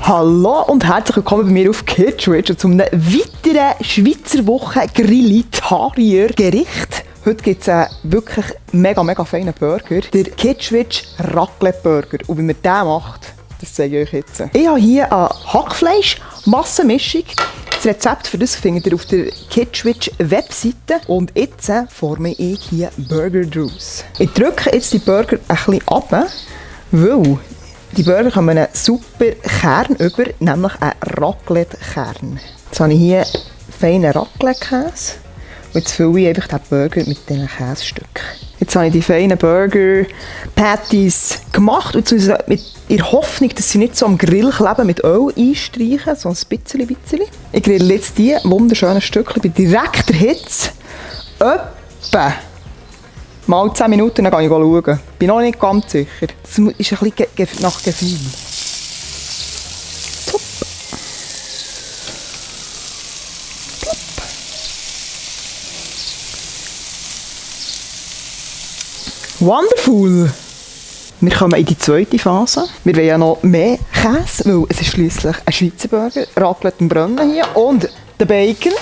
Hallo und herzlich willkommen bei mir auf Kidswitch und zu einem weiteren Schweizer Woche Grilli-Tarier-Gericht. Heute gibt es einen wirklich mega feinen Burger, der Kidswitch Raclette Burger. Und wie man den macht, das zeige ich euch jetzt. Ich habe hier eine Hackfleisch-Massenmischung. Das Rezept für das findet ihr auf der Kidswitch Webseite. Und jetzt forme ich hier Burger daraus. Ich drücke jetzt die Burger ein bisschen ab, weil die Burger haben einen super Kern über, nämlich einen Raclette-Kern. Jetzt habe ich hier feinen Raclette-Käse. Und jetzt fülle ich einfach den Burger mit diesen Käsestücken. Jetzt habe ich die feinen Burger-Patties gemacht. Und in der Hoffnung, dass sie nicht so am Grill kleben, mit Öl einstreichen, so ein bisschen. Ich grille jetzt diese wunderschönen Stückchen bei direkter Hitze. Etwa mal 10 Minuten, dann gehe ich schauen. Bin noch nicht ganz sicher. Das ist ein bisschen nach Gefühl. Top. Plop. Wonderful! Wir kommen in die zweite Phase. Wir wollen ja noch mehr Käse, weil es ist schliesslich ein Schweizer Burger, Raclette und Brennen hier und der Bacon.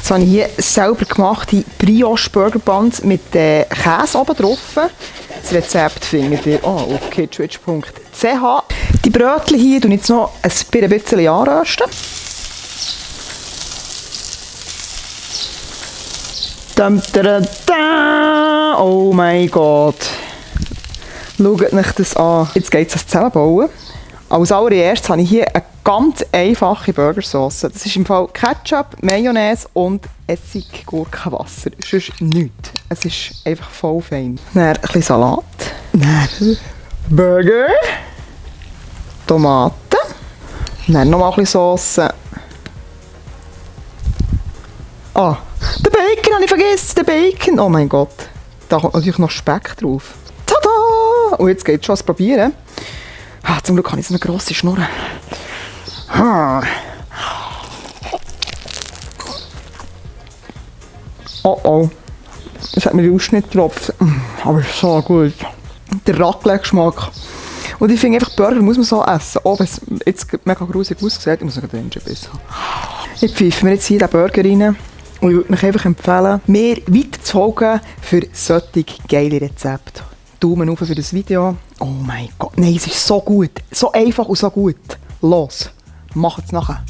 Jetzt habe ich hier selber gemachte Brioche Burger Buns mit Käse oben drauf. Das Rezept findet ihr auf kidswitch.ch. Die Brötchen hier tue ich jetzt noch ein bisschen anrösten. Oh mein Gott. Schaut euch das an. Jetzt geht es zusammenbauen. Als allererstes habe ich hier eine ganz einfache Burgersauce. Das ist im Fall Ketchup, Mayonnaise und Essig, Gurkenwasser. Sonst nichts. Es ist einfach voll fein. Dann ein bisschen Salat. Dann Burger. Tomaten. Dann nochmal ein bisschen Sauce. Ah, den Bacon habe ich vergessen. Den Bacon. Oh mein Gott. Da kommt natürlich noch Speck drauf. Tada! Und jetzt geht es schon ans Probieren. Ah, zum Glück habe ich so eine grosse Schnur. Oh. Das hat mir den Ausschnitt getropft. Aber ist so gut. Der Raclette-Geschmack. Und ich finde einfach, Burger muss man so essen. Auch wenn es jetzt mega gruselig aussieht, ich muss noch den Biss haben. Ich pfeife mir jetzt hier den Burger rein. Und ich würde euch einfach empfehlen, mir weiterzufolgen für solche geile Rezepte. Daumen hoch für das Video. Oh mein Gott, nein, es ist so gut. So einfach und so gut. Los, macht's nachher.